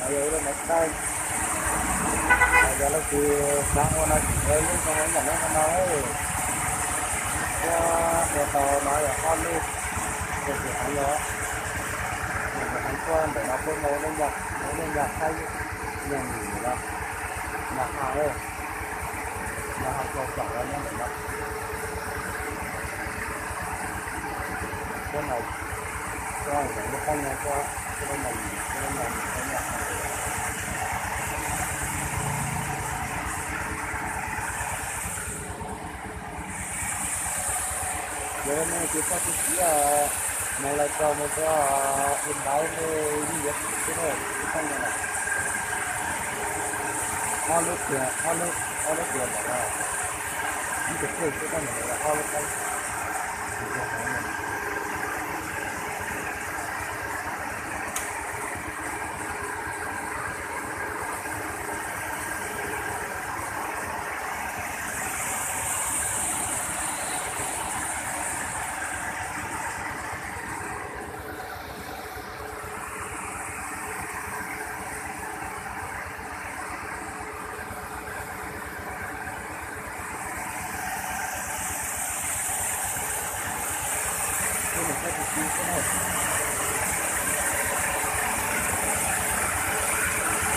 Yog ib lub maiv taij, yog leej twg xav ua no ces lub zoo ib yam lub no no, thiab ua tau no yog ob lub, tus heev los, tus heev tuaj ntawm no tuaj ua lub nyaj, ua lub nyaj qaib, nyaj nyim no, nyaj haj, nyaj haj tuaj tsom los nyob ntawm no. Tuab no, tuab no lub qab nyaj tuab, tuab no, tuab no, tuab no. Yog li no ces koj tus txiv, mus lawv tau mus rau ib ntaub ne, ib yuav xwb na, ib qab nyaj na. Ob lub tiag, ob lub, ob lub tiag ntawm no, ib tug pheej xwb, koj mus ntawm ob lub qab.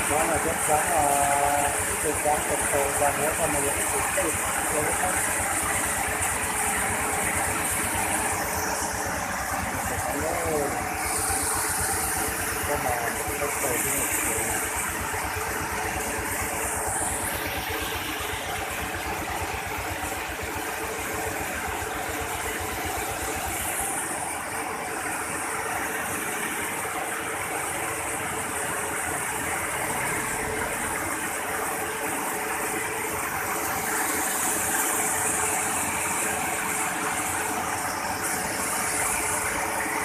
Cov no cov txaav, ib tug txaav tau tau yog mus ua tau mas yog ib tug tej ua lub qab.